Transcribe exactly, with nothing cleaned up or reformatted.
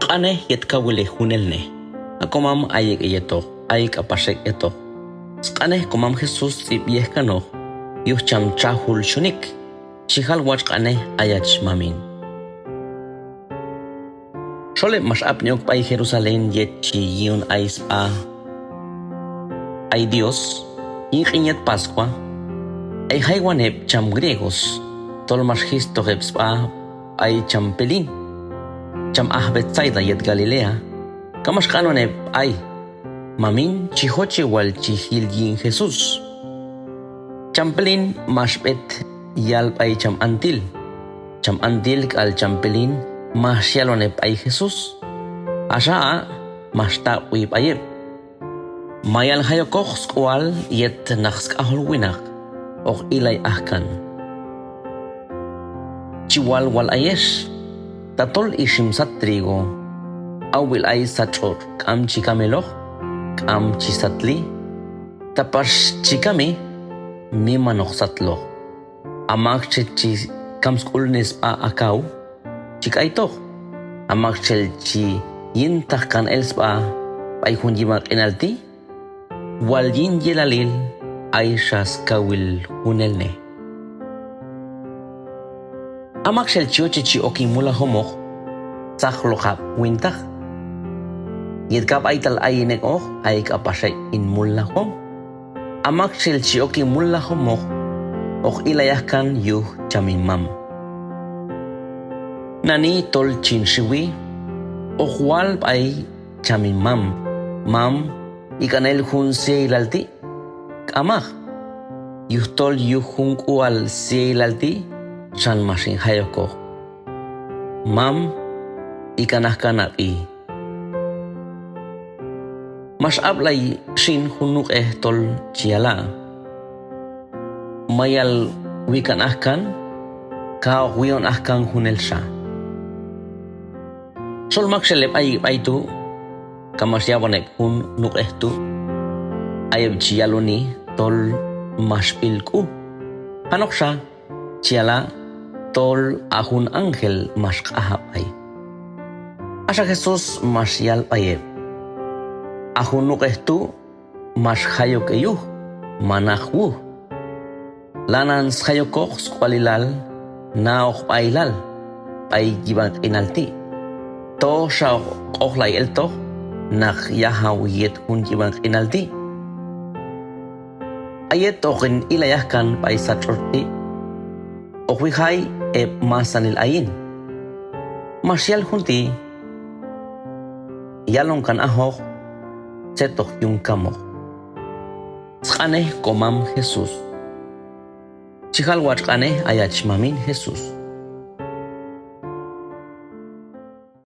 Q'anej yet kawilej junelnej. A komam ayek' heyetoq, ay k'apax ek' hetoq. Sq'anej komam Jesús tz'ib' yej kanoq yuj cham txajul Xhunik. Chi jal watx' q'anej ayach mamin. Xol heb' max apni ok b'ay Jerusalén yet chi yi'on ay sb'a ay Dios, yin q'in yet Pascua, ay jaywan heb' cham griegos tol max jitztoq heb' sb'a b'ay cham Pelín, cham aj Betsaida yet Galilea, ka max q'anon heb' b'ay: Mamin, chi jochej wal chi jil yin Jesús. Cham Pelín max b'et yal b'ay cham Antil. Cham Antil k'al cham Pelín max yalon heb' b'ay Jesús. Axa a' max taq'wi b'ay heb': Mayal jay okoq sk'ual yet naq sk'ajol winaq hoq ilay ajkan. Chi wal wal ayex: Tatol ixim sat trigo, awil ay sat tx'otx' k'am chi kam eloq, k'am chi satli. Ta pax chi kami, miman hoq satloq. A maktxel chi kam sk'ulnej sb'a a kaw, chi k'aytoq. A maktxel chi yintaqkan el sb'a b'ay jun yib'an q'inal ti', wal yin yelalil ayxa skawil junelnej. A maktxel chi yoche chi ok hin mulnajomoq, tzaqlojab' wintaq. Yet ka b'aytal ayin ek'oq, ay k'apax ek' hin mulnajwom. A maktxel chi ok hin mulnajomoq, hoq ilay ajkan yuj cham hin mam. Nani tol chin xiwi, hoq wal b'ay cham hin mam: Mam, ik'an el jun sya'ilal ti'. K'amaq, yujtol yuj jun k'ual sya'ilal ti' xan max hin jay okoq. Mam, ik'an ajkan a b'i. Max ab'lay xin jun nuq'ej tol chi yala': Mayal wikan ajkan, ka hoq wi'on ajkan junelxa. Xol maktxel heb' ayek' b'ay tu', ka max yab'on heb' jun nuq'ej tu', ay heb' chi yaloni tol max b'il k'u. Janoqxa chi yala' tol a jun ángel max q'ajab' b'ay. Axa Jesús max yal b'ay heb': A jun nuq'ej tu' max jay ok heyuj, manaq wuj. Lanan sjay okoq sk'ualilal, na'oj b'ahilal b'ay yib'an q'inal ti'. Toxa hoq q'ojlay eltoq naq yajaw yet jun yib'an q'inal ti'. A yet hoqin ilay ajkan b'ay sat tx'otx' ti', hoq wijay heb' masanil ayin. Max yal jun ti': Yalonkan ajoq tzet hoq yun kamoq. Sq'anej komam Jesús. Chi jal watx' q'anej ayach mamin Jesús.